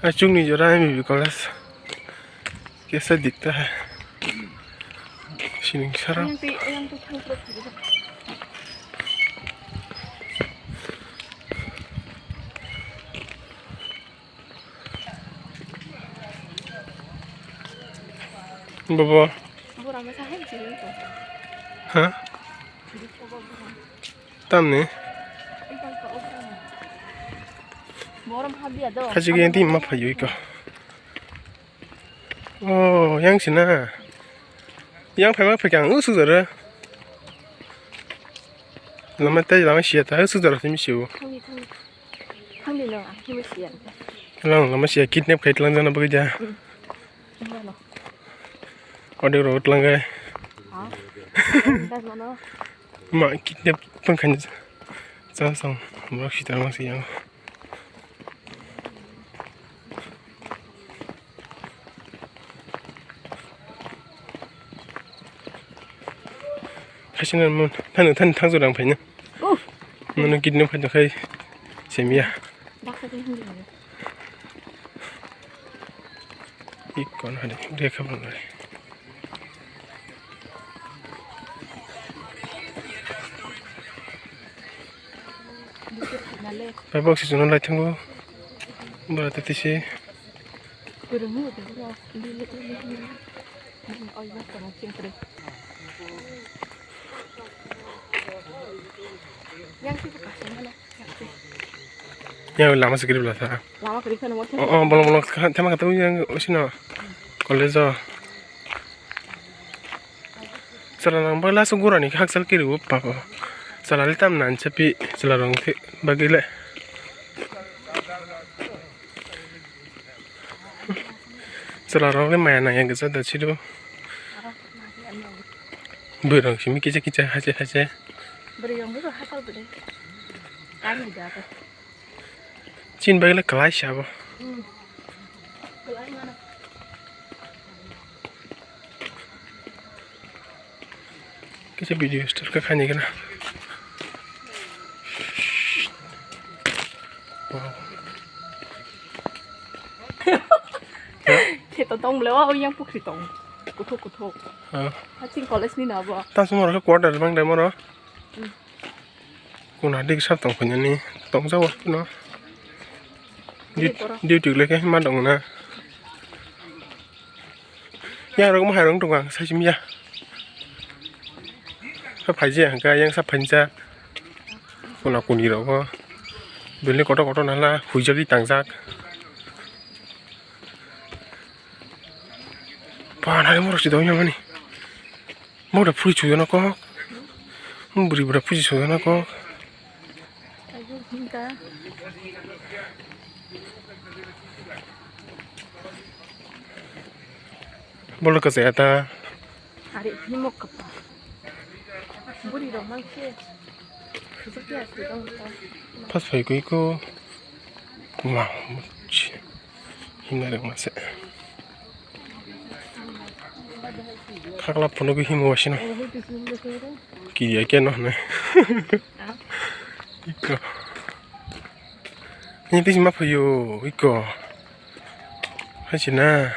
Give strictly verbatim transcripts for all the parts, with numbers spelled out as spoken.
Achukni jora M B B college. Kaisa dikta hai. Sining sara. Yang twi, yang twi thang pro. Bobo. Bora masa hai sini to. Ha? Tamni? Kaisa yang twi ma phayo iko. Oh, yang sina. Yang phai ma phai kang usuk jora. Lama tei lama sia ta usuk jora simi siu. Thangni, thangni. Thangni no, ang himwi siya. Lang lama sia kidnap khai tlang jana bagwi ja. Hmm. Wngmano. Ode ro tlang gai. Ha? Tang mano. Ma kidnap tang khan. Sa sang, ma si tang ma siya. Haising mo, thani, thani thang jora ang phaina. Oh. Nono kidney phaina khai semia. Daksa tei hindi mo. Ikkon hade, dia khabang nai. Pai bok si chwngno lai thango. Bwra tei tisi. Yang lama se kiribla sa. Lama kiribla sa. Oh, oh, bolong bolong thema kata yang usino. College o. Chwla rang bagwi last o gura ni hakchal kiri o papa. Chwla le tam nan se pi chwla rang khe bagwi le. Chwla rang le maya nang ya gisa da chido. Bwrwi rang simi kisa kisa hache hache. Bwrwi rang bo hakchal bwrwi. Ani da. Chini bagwi le kwlai se abo. Hmm. Kwlai mano. Kisa video start kha khaini gana. Wow. Khe to tong le o yang pukhri tong. Kuthuk kuthuk. Ha. Ha chini college ni na bo. Ta sumo ro quarter bang dai moro. Hmm. Kuna dik sab tong phai nani tong jao no. Duty le khe ma tong na. Yang rok ma hai rong tong ang sai sim ya. Sa phai je ang ka yang sa phai ja. Kuna kuni rok ho. Bini kotor kotor nala huijagwi tangjak. Panai morok si dong yang mani. Mok da phuri chujana kok. Bwrwi bwra phuji chujana kok. Bolo kwchaya ta. Ari himok kapa. Buri rok mang khe. Pas phai koi ko. Wow. Himnai rok mase. Khakla phunugwi himo wasino. Kiya keno hwnwi. Iko. Ini tisi ma phaio iko. Hai sina.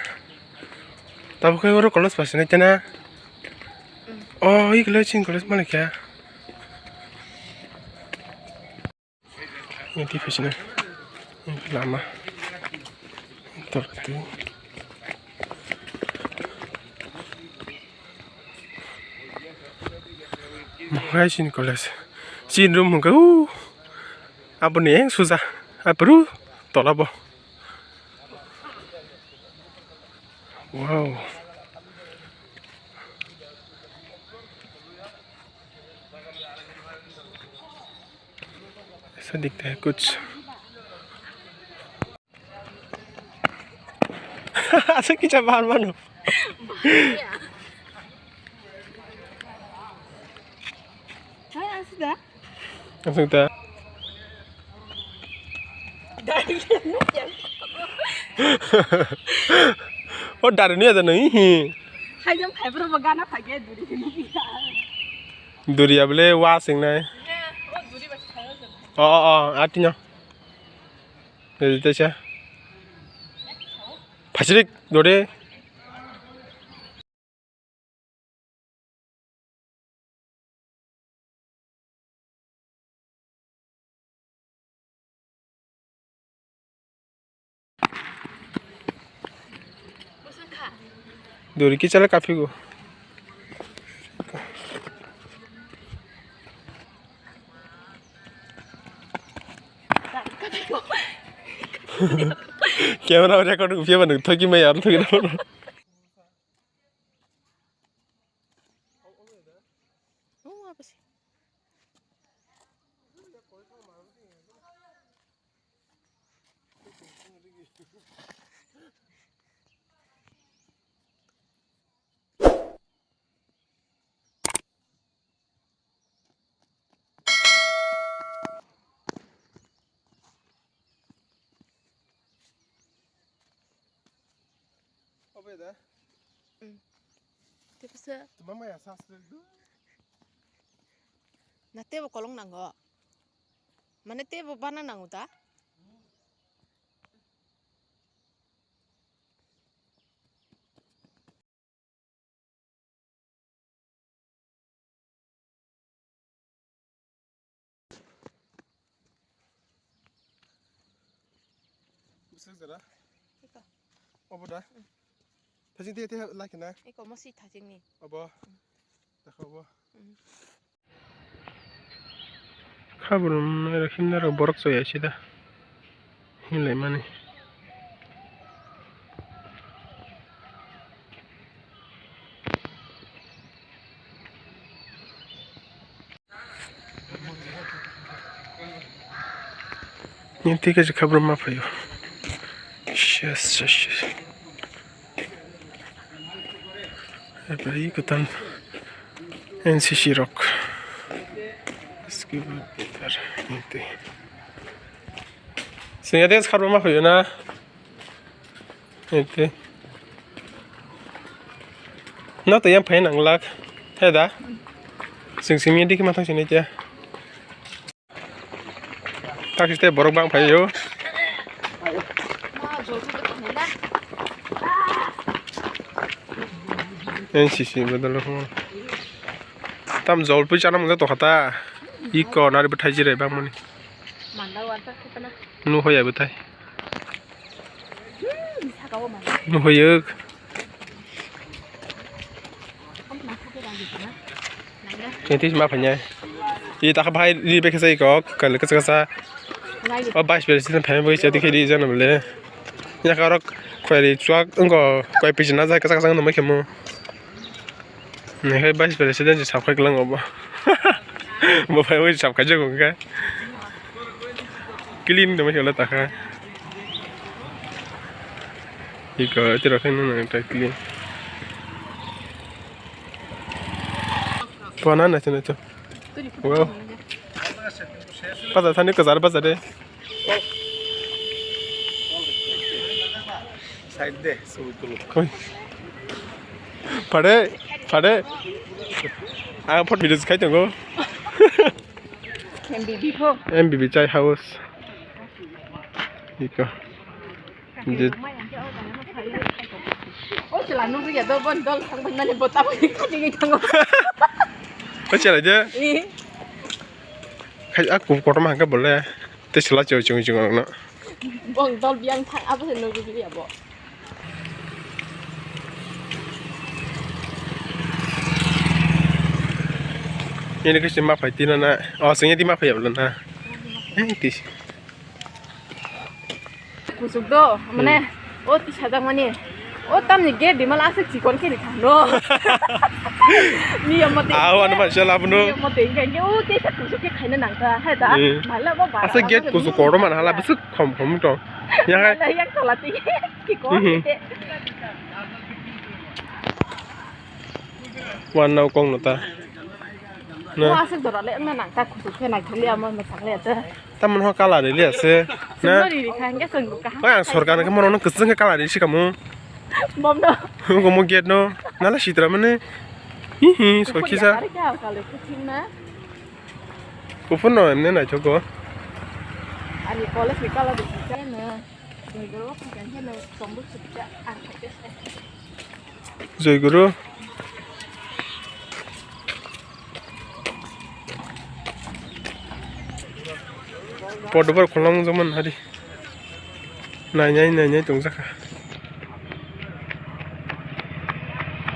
Tabuk khai oro college pass nai tena. Oh, iko le chini college malik ya. Yang tipe sini. Yang lama. Tor tu. Mohai sini college. Sini room hingke, uh, abo ni suja. Apru tola bo. Wow. Sadik teh kuch. Asa kicha bahar mano. Hai, asa da. Asa da. O dari ni ada nai hi. Hai jam khai bro bagana phage duri ni. Duri abele wa sing nai. O, o, o, ati no. Jadi tu sia. Asirik dode. Duri kisa le kaphigo. Camera record phiya ba nwng thoki maya, aro thoki na. Obe da? Mm. Tei kisa. Tuma maya sas le du. Na tebo kolong nango. Mane tebo bana nango da? Bwswk jora? Iko. Obo da? Mm. Thajing tei tei lai khna? Iko mo si thajing ni. Obo. Mm. Dakha obo. Mm. Kha brum nairok himnai rok borok chaya sida hinlaimani. Nini twi kaisa kha brum ma phaio. Shes, shes, shes. Epre kwtal N C C rok. Scuba diver, nini twi. Sini ada kha brum ma phaio na. Ete. No to yang phai nang lak. He da. Sing sing ni dikhi ma thang sini kya. Tak site borok bang phai yo. N C C badal ho. Tam jol pui chana mungsa to khata. Iko nari bwthai jirai bang mani. Manda warta khutana. Nu hoya bwthai. Nuhuyuk. Thank you, ma phanya. I takha bhai ri bekhe sai kok, kal kasa kasa. O vice president phai boi chati khedi jana bole. Ya karok khwari chuak wngko koi pijina jai kasa kasa wngma khemo. Nihai vice president je sabkhai kwlang obo. Bo phai oi sabkhai jago khe. Clean tongma khe takha. Iko tiro khe nang ta clean. Pona na chana cho. Wow. Paja thani ko jar paja de. Side de, sumi tulu. Koi. Phade, phade. Ang phot video khai tongo. M B B pho. M B B chai house. Iko. Je. O chwla nugwi ya do bon dol thang ban mani bota bani khati gi thango. O chwla je. Ih. Khai a ku kotorma hangke bole. Tei chwla chwng chwng chwng no. Bong dol biyang thang abo se nugwi ya bo. Ini kisi ma phai tina na. Oh, sini di ma phai ya na. Eh, tis. Kusuk do, mane, hmm. O tisa jak mani. O tamni gate di mala aswk chikon khe ni thang no. Ni yamo te. Aw, ano ma sala buno. Ni yamo te, hingke, hingke, o tisa kusuk khe khaina nang kha, hai da. Hmm. Mala bo bara. Aswk gate kusuk kotor man hala, bwswk khom khom tong. Ya hai. Mala yak tola te, ki ko te. Wan nau kong no ta. Na. Mo aswk dora le wngna nang ta kusuk khe naithok le amo mwchang le ta. Tamon ho kala ri le ase. Na. Sumno ri ri kha hingke song kaham. Oi ang sorkar ke mono kwchwng khe kala ri si kamo. Bom no. Gomo gate no. Nala sitra mane. Hi hi sorkisa. Kuphur no emne naithok go. Ani college ni kala de si kha no. Joy Guru. Podobar khulumjak mani hari. Nainai, nainai tongjakha.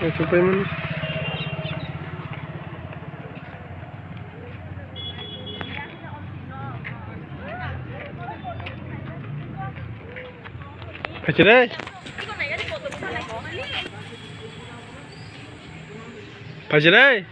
Naithok paimani. Phaisirei. Phaisirei.